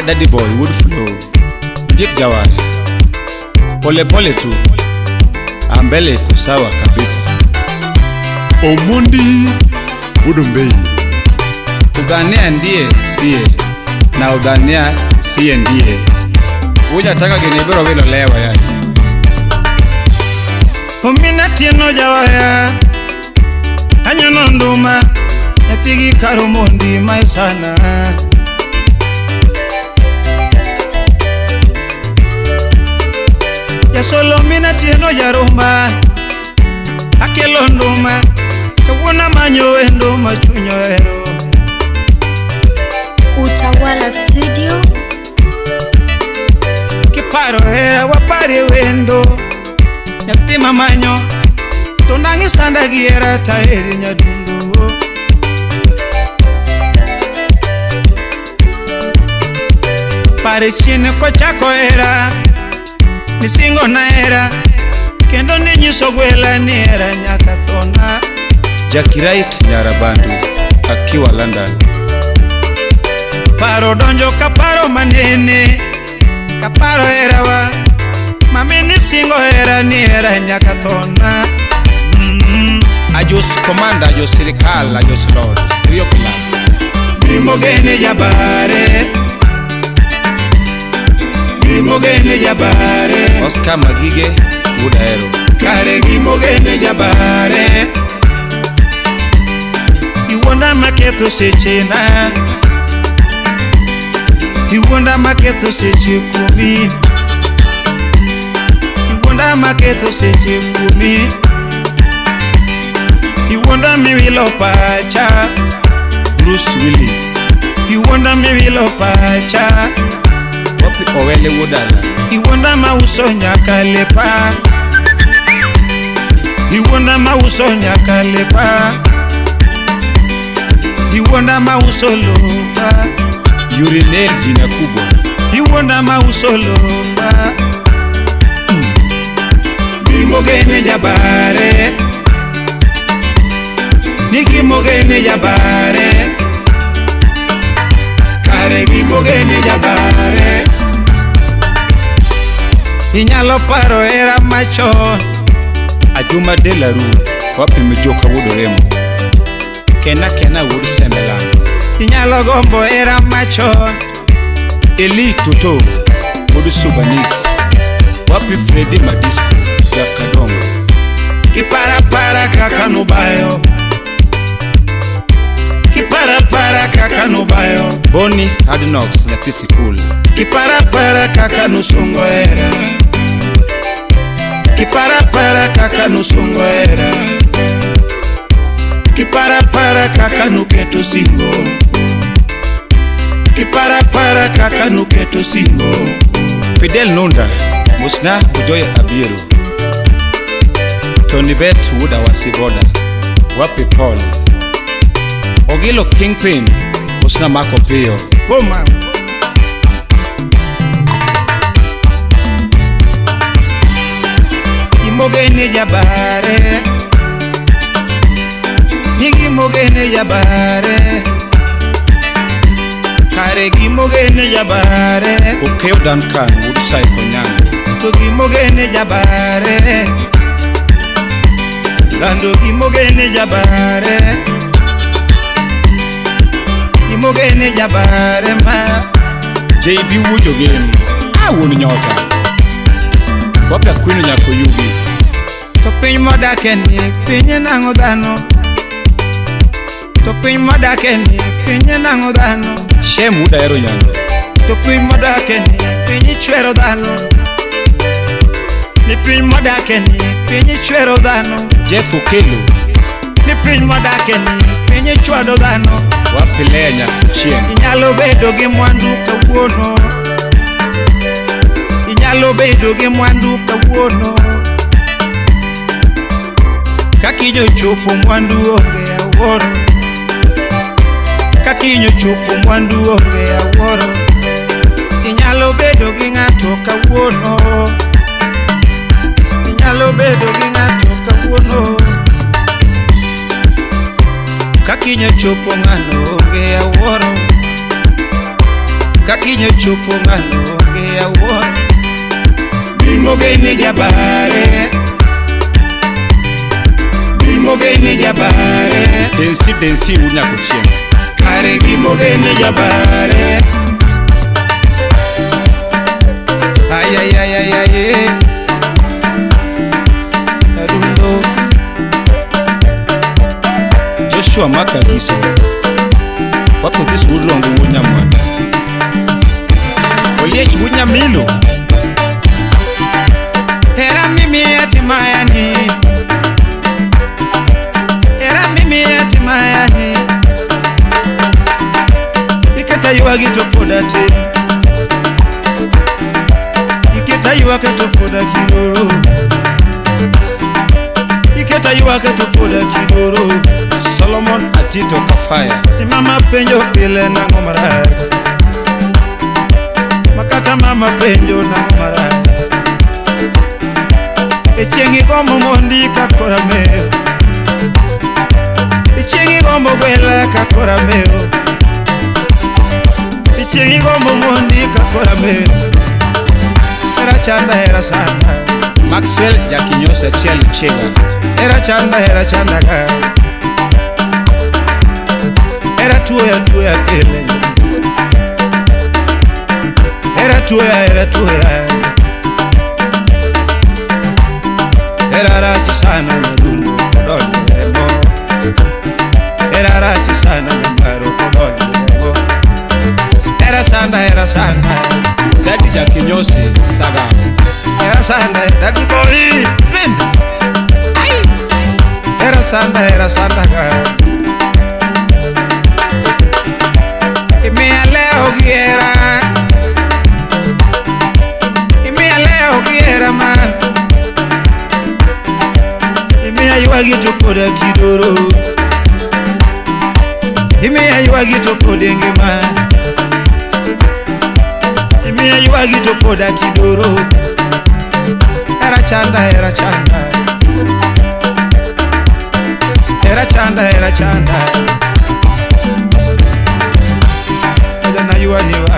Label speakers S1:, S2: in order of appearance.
S1: Daddy Boy Wood Flow. Dick Jawara. Pole pole tu. Ambele iko sawa kabisa.
S2: Omondi Wudombei.
S1: Udhania ndiye siye na udhania siye ndiye. Hujataka kinibiro wilo lewa yani.
S3: Omina tieno jawaya anyono nduma nyathigi karo mondi maisana. Jasolo mina tieno jarumba akelo nduma kawuono amanyo wendo ma chuny ohero.
S4: Utawala Studio.
S3: Kiparo hera waparie wendo nyathi mamanyo to nang'i sanda gi hera taheri nyadundo. Pare chien kochako hera nisingo na hera kendo ninyiso gwela ni hera nyaka thona.
S1: Jackie Wright Nyarabandu akiwa London.
S3: Paro donjo kaparo manene kaparo herawa mami nisingo hera ni hera nyaka thona.
S1: Ajos Commander, ajos Sirikal, ajos Lord Rio Kilab.
S3: Gimogene jabare gimogene jabare
S1: Oscar Magige Wudaero.
S3: Kare gimogene jabare iwuonda maketho sechena iwuonda maketho seche kuomi iwuonda maketho seche kuomi iwuonda miwilo pacha.
S1: Bruce Willis
S3: iwuonda miwilo pacha.
S1: Wapi Owele Wudala.
S3: Iwuonda mauso nyaka lepa iwuonda mauso nyaka lepa iwuonda mauso lopa.
S1: Urinel jina kubwa.
S3: Iwuonda mauso lopa. Gimogene jabare ni gimogene jabare kare gimogene jabare. Inyalo paro hera machon.
S1: Ajuma Delaru wapi Mijoka Wudoremo. Kena Kena Wud Semelan.
S3: Inyalo gombo hera machon.
S1: Eli Toto Wud Subanis. Wapi Fredi Madisco Jakadongo.
S3: Kiparapara kaka nubayo kiparapara kaka nubayo.
S1: Boni Adnox nyathi sikul.
S3: Kiparapara kaka nusungo hera kiparapara kaka nusungo hera kiparapara kaka nuketo singo kiparapara kaka nuketo singo.
S1: Fidel Nunda Musna Bujoya Abiero. Tony Bet Wuda Wasiboda. Wapi Paul Ogilo Kingpin Musna Mako Pio.
S3: Boma. Gimogene jabare ni gimogene jabare kare gimogene jabare.
S1: Okeo Duncan Wud Saiko Nyango.
S3: To gimogene jabare lando gimogene jabare gimogene jabare ma.
S1: JB Wujogem awuon nyota. Wapi Akwino nyako yugi.
S3: To piny modake ni piny nang'o dhano to piny modake ni piny nang'o dhano.
S1: Shem Wudaero Nyando.
S3: To piny modake ni piny chwero dhano ni piny modake ni piny chwero dhano.
S1: Jeff Okelo
S3: ni piny modake ni piny chwado dhano.
S1: Wapi Lea nyako chieng'.
S3: Inyalo bedo gi mwandu kawuono inyalo bedo gi mwandu kawuono kakinyo chopo mwandu onge awuoro kakinyo chopo mwandu onge awuoro. Inyalo bedo gi ng'ato kawuono inyalo bedo gi ng'ato kawuono kakinyo chopo ng'ano onge awuoro. Kakinyo chopo ng'ano onge awuoro. Gimogeni jabare. Gimogeni jabare.
S1: Densi densi unyakochieng.
S3: Kare gimogeni jabare. Ay ay ay ay ay. Adundo.
S1: Joshua Makagiso. Wapo this wurongo wunyamwanda. Oliech wunyamilo.
S3: Era mimi hatimayani. Era mimi hatimayani. Iketa yuagi topoda te. Iketa yuake topoda kidoro. Iketa yuake topoda kidoro.
S1: Solomon Atito Kafaya.
S3: Mama penjo pile nango marach. Makata mama penjo nango marach. Echieng' igombo mondi kakora meyo. Echieng' igombo gwela kakora meyo. Echieng' igombo mondi kakora meyo. Era chanda era sana.
S1: Maxwell Jakinyosa achiel Chega.
S3: Era chanda ka. Era tuoya tuoya pile. Era tuoya era tuoya. Era rachi sana nyadundo kodonjo remo. Era rachi sana nyamaro kodonjo remo. Era sanda era sanda.
S1: Daddy Jakinyosi Saga.
S3: Era sanda daddy boy wind. Ai. Era sanda ka. Imiya leo giera. Imiya leo giera ma. Imiya yuagi to poda kidoro. Imiya yuagi to poda ngima. Imiya yuagi to poda kidoro. Era chanda era chanda. Era chanda era chanda. Oja na yuani wa